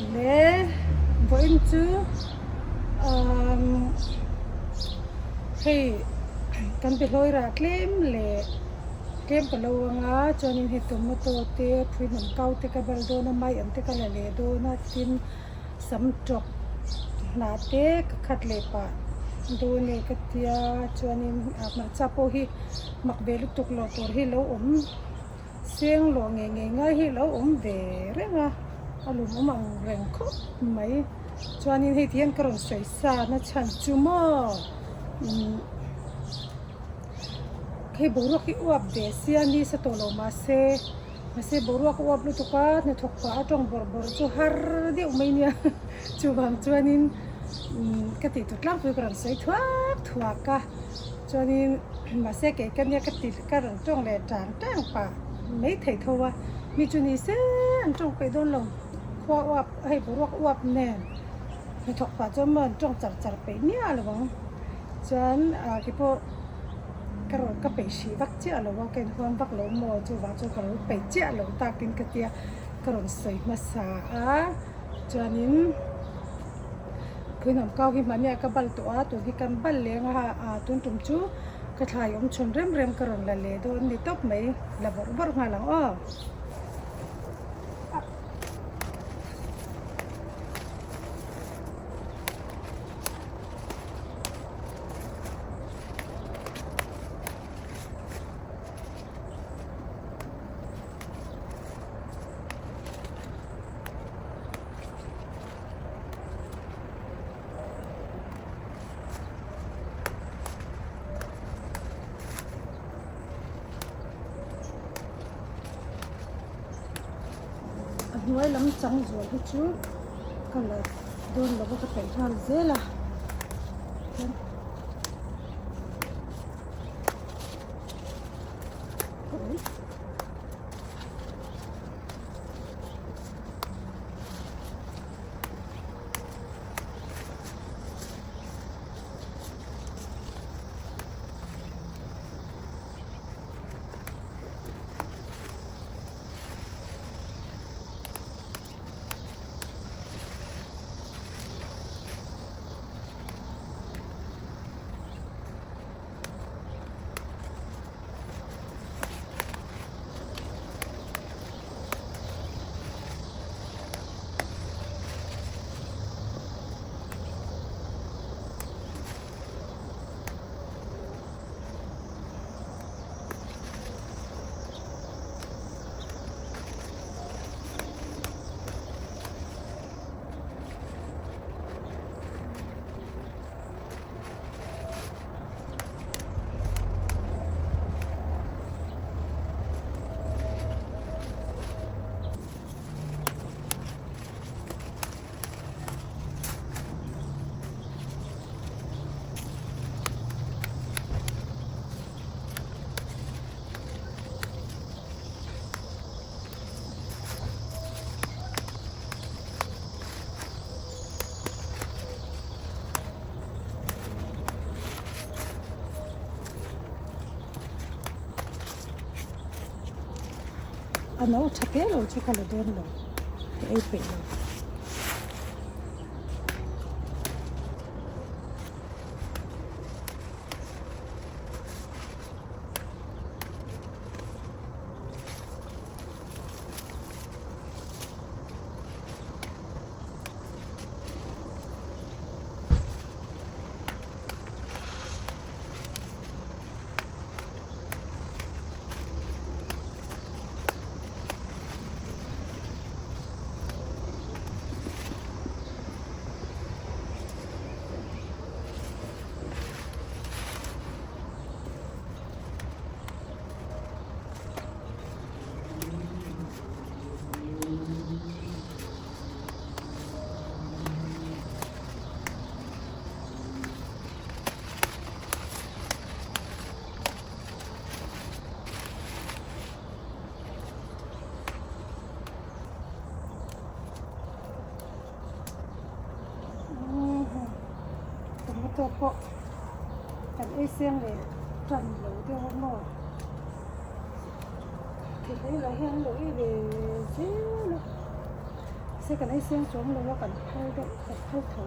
Le vawiin chu umm hei kan behlawi rah tlem leh tlem ka lo ang a chuanin hei tomato te phuihnam kau te ka bal dawn a mai an te ka la leh dawn a tin sam tawk hnah te ka khat leh pah dawn e ka tia chuanin hmarcha pawh hi mak ve lutuk loh tur hi lo awm. Seng lawh ngei ngei ngai hi lo awm ve reng a, a lum awm ang reng khawp mai. Chuanin hei ti hian ka rawn sawi sa na chhan chu maw umm hei boruak hi uap ve sia ni sa tawh lo mahse mahse boruak a uap lutuk a hnathawk pah a tawng bawrh bawrh chu har deuh mai nia chuvang chuanin umm ka tih tur tlangpui ka rawn sawi thuak thuak a chuanin mahse kei ka nia ka ti Ka rawn tawng leh tang tang pah mai thei tho a, mi chu ni se an tawng peih dawn lo, khua uap hei boruak uap nen hnathawk pah chuan maw an tawng char char peih miah lo ang, chuan ah keipawh ka rawn ka peih hrih vak chiah lo a, ka inhuam vak lo maw chuvang chuan ka lo peih chiah lo takin ka tia ka rawn sawi hmasa a, chuanin phuihnam kau hi hmahniah ka bal tawh a, tun hi kan bal leng a ah tun tum chu. Ka thlai awm chhun rem rem ka rawn la leh dawn ni tawp mai, la bawrh bawrh nghal ang aw. A hnuai lam chang zual hi chu ka la dawn lova ka peih nghal zel a. A no tha hle lo chu ka la dawn lo ka ei peih lo. Tomato pawh kan ei seng leh tan lo deuh a maw thei hlei lah hian an lo ei ve zel a. Mahse kan ei seng chuang lo a, kan phal deuh, kan phal tho.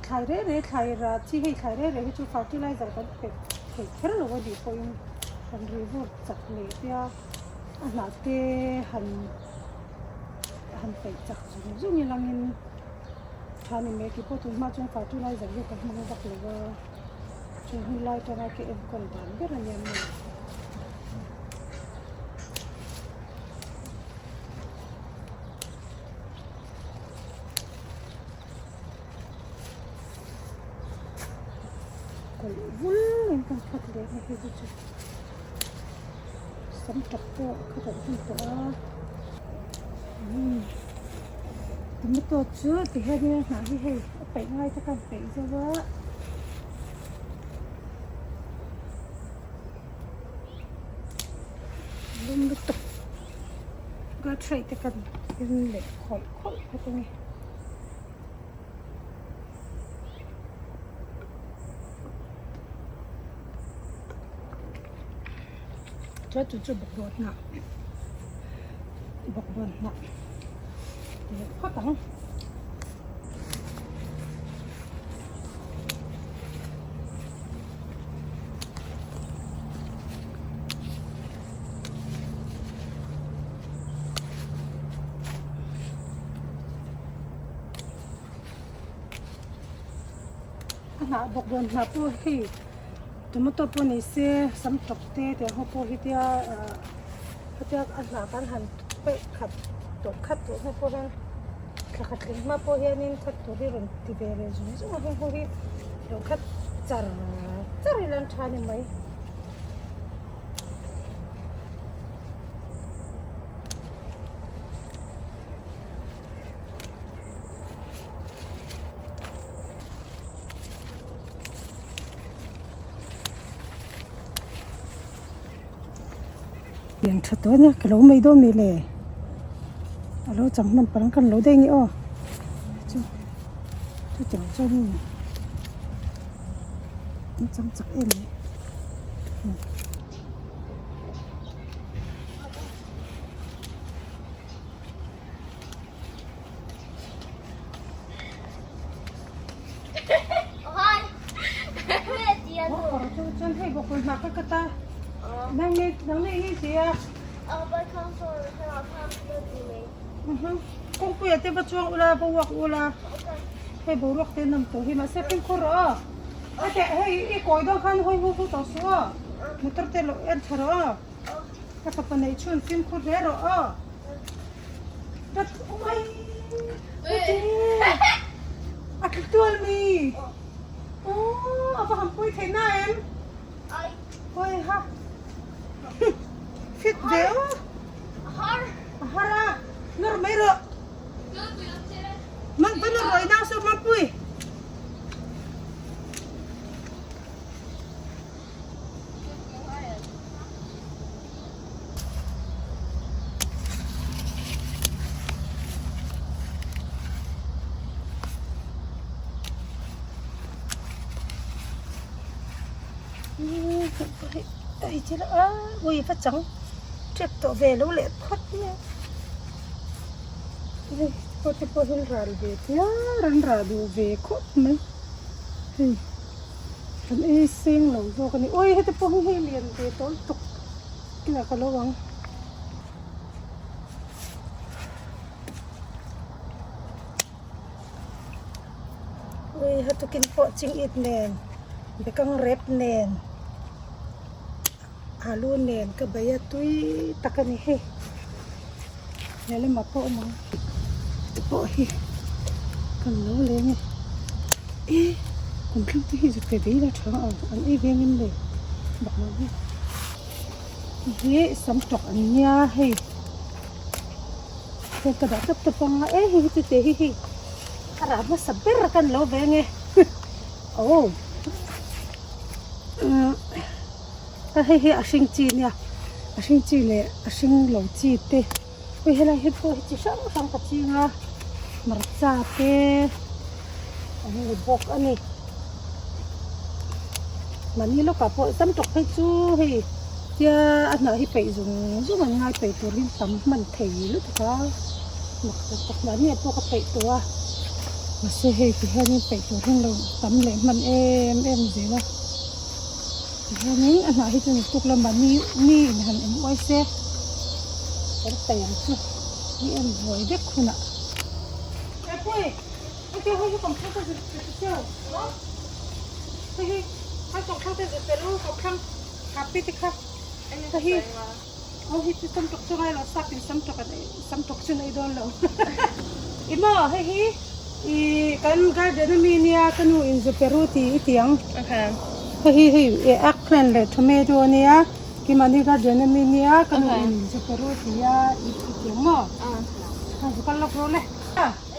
Thlai reh reh thlai rah chi hei thlai reh reh hi chu fertilizer kan pe thei kher lo a nih pawhin kan rih vur chak leh tia a hnah te han han peih chak zung zung ilangin tha ni mai tih pawh tun hma chuan fertilizer hi ka hmang vak lo a chung hun lai atanga ka enkawl dan ber a nia maw. Kawlh vul in kan khat leh na hi chu sam tap pawh a khat an hun tawh a tomato chu ti hian in a hnah hi hei a peih ngai te khan peih zo a. Lum lutuk gathrei te kan en leh khawlh khawlh phawt a ni. Chuan chu chu bawkbawn hnah bawkbawn hnah leh phawt ang. A hnah bawk dawn hnah pawh hei tomato pawh ni se sam tawp te tiang ho pawh hi tia ah hetia a hnah kan han peih khat tawh khat tawh hnu pawh hian thla khat tling hma pawh hianin khat tur hi rawn ti ve leh zung zung a heng ho hi lo khat char char ila an tha a ni mai. Pian tha tawh ania ka lo mai dawn mi le a lo chang hman parang khan lo daih a ni aw chu chutiang chuan in chang chak em mai. Chuan hei bawk hna ka cut a nang nge nang nge nge ti a kawngpuia te va chuang ula va uak ula hei boruak te an awm tawh hi mahse fimkhur rawh aw hetiang hei i kawi dawn khan hawi hu hu tawh suh aw motor te lo en tha rawh aw. Ka fapa neih chhun fimkhur hle rawh aw. Ka ui a tlu tual mi. Aw a va han pawi theih na em. Pawi ha. Fit ve aw. A har a. Nawr mai rawh. Man va nawr rawh i nau saw Mampui. Ui va chang tep tawh ve lo leh phawt mai a hei pawh te pawh hi an ral ve chiar an rah duh ve khawp mai hei. Kan ei seng lo zawk a ni. Awi heti pawh hi hei lian ve tawh lutuk kinah ka lo ang. Awi hatukin pawh ching it nen bekang rep nen alu nen ka bei a tui tak a ni hei. He lamah pawh awm ang heti pawh hi kan lo leng e e kum thleng te hi zut ve ve ila tha ang an ei ve ngem le bak lo hi hi sam tawk an nia hei hei ka dah tawp tawp anga e hei hi chu te hi hei a rah hmasa ber kan lo ve ange oh hei hi a hring chi nia a hring chi leh a hring lo chi te hei helai hi pawh hi chi hrang hrang ka ching a hmarcha te an ni bawk a ni. Mahni lawkah pawh tam tawk phei chu hei tia a hnah hi peih zung zung an ngai peih tur hi tam hman thei lutuk a mak tak tak mahni ah pawh ka peih tawh a mahse hei ti hianin peih tur hi an lo tam leh hman em em zel a tihianin a hnah hi chu ni tuk la mahni mi in han en uai se kan peih ang chu ni em buai vek hunah.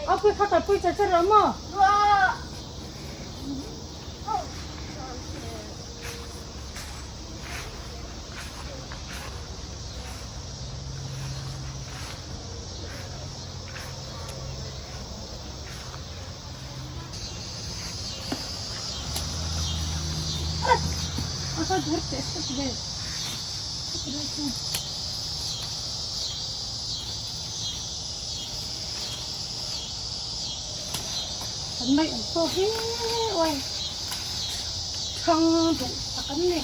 A pui kha kalpui char char rawh maw? A va dur teh sep ve. Kan mai ang pawh hi uai thang duh tak an ni.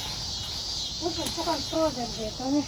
Tun tum chu kan frozen ve tawh a ni.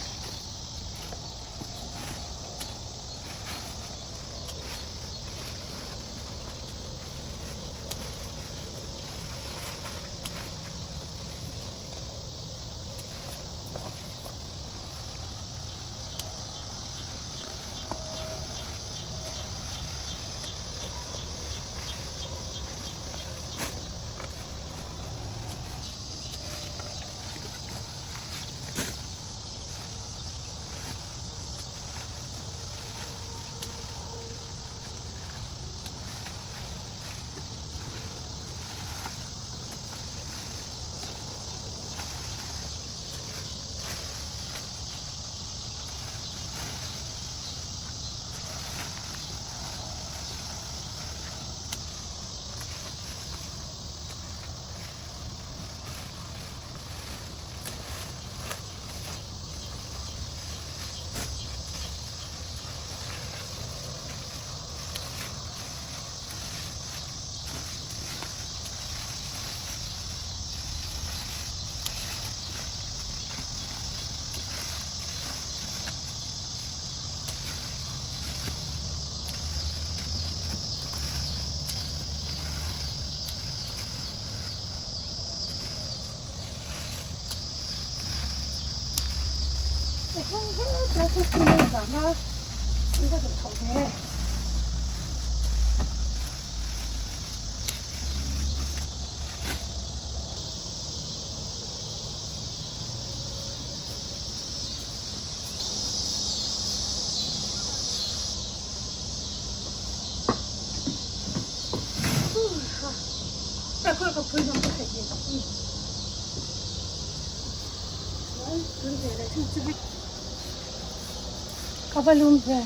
Ka va lum ve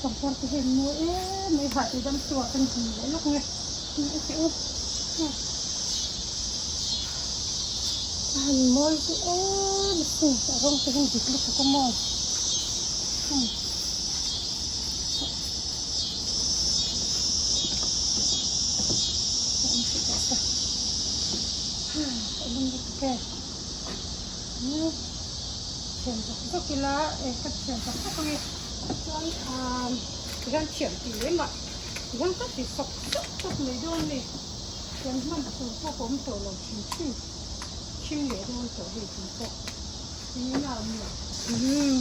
pangpar te hian mawi em mai hah tih dam chhuah kan hmu leh lawk nge a han mawi chu em asin a rawng te hian dik lutuk a maw. Thiam zawk zawk ila eh ka thiam zawk zawk ange chuan ah tihian thiam tih lem ah tihian ka ti sawk sawk sawk mai dawn a ni thiam hman tur pawh ka awm tawh lo hrim hrim thim leh dawn tawh hei tun pawh engin a awm lo umm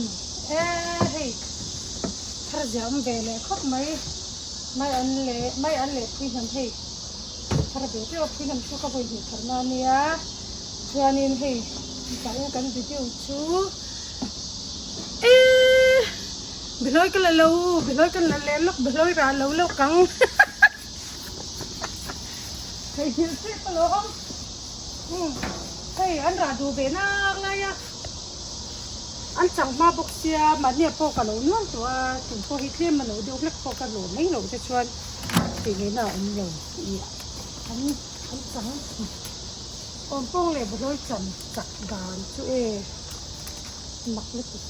e hei thar zia awm ve leh khawp mai mai an leh mai an leh phui hnam hei thar ve teuh a phui hnam chu ka vawi hnih thar na ania. Chuanin hei vawiin kan video chu eee bihlawi ka la lo bihlawi kan la leh lawk bihlawi rah lo lawk ang theihnghilh chiah ka lo awm umm hei an rah duh ve nak lai a an chang hma bawk sia mahni ah pawh ka lo nual tawh a tum pawh hi tlem a lo deuh hlek pawh ka lawm mai loh te chuan tih ngaihna a awm lo tih an an chang. Awmpawng leh bawlhhlawh chan chak dan chu e mak lutuk.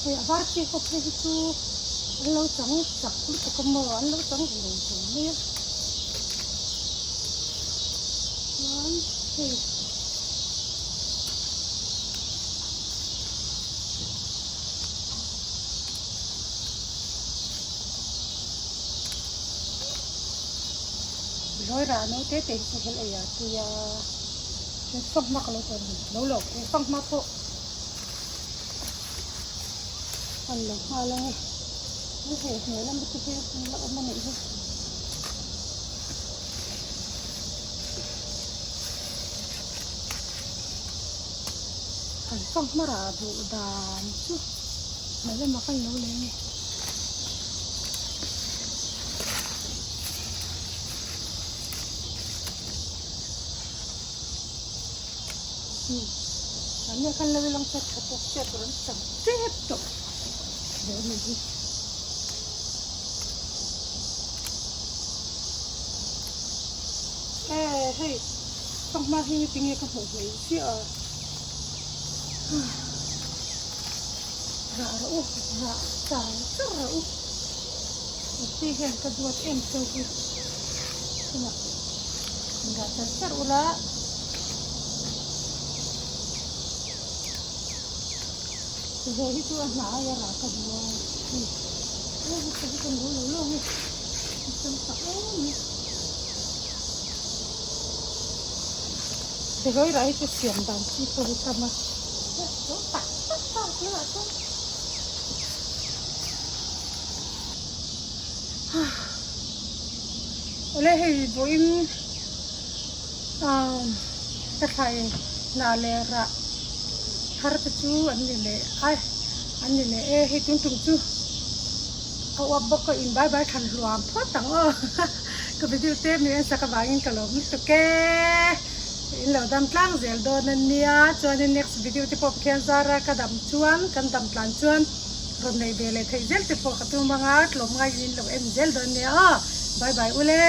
Hei a var chi ho phei hi chu an lo chang chak lutuk a maw an lo chang vung vung mai a chuan hei. Lawi rah no te te hi chu hel ei a tui a chuan fanghma ka lo tawn lo lo he fanghma pawh an lo nghal ang e hei hnuai lam te hi an la awm a nih hi. Kan fanghma rah duh dan chu hnuai lamah khan lo leng e. Mahni khan lo ilang chat tha tawk chiah tur an chang tep tawh hle mai hi. E hei fanghma hi tinge ka hmuh hmel chiah a rah rawh u rah char char rawh u Mipui hian ka duat em cheu hi chungah in rah char char ula Zawi hi chu a hna aia rah ka duh a hei hei hi chu ka lo lo lo nge a chang tak em mai Zawi rah hi chu siam dan chi pawh hi tam a tak tak ta tunah chuan. Awle hei vawiin ka thlai hnah leh rah thar te chu an ni leh a an ni leh e hei tun tum chu a uap bawk a in bai bai thlan hluam phawt ang aw ka video te mi en sak avangin ka lawm lutuk e in lo dam tlang zel dawn a nia chuanin next video te pawh Pathian zara ka dam chuan kan dam tlan chuan. Rawn nei ve leh theih zel te pawh ka tum ang a, tlawm ngaiin in lo en zel dawn nia aw. Bye bye ule.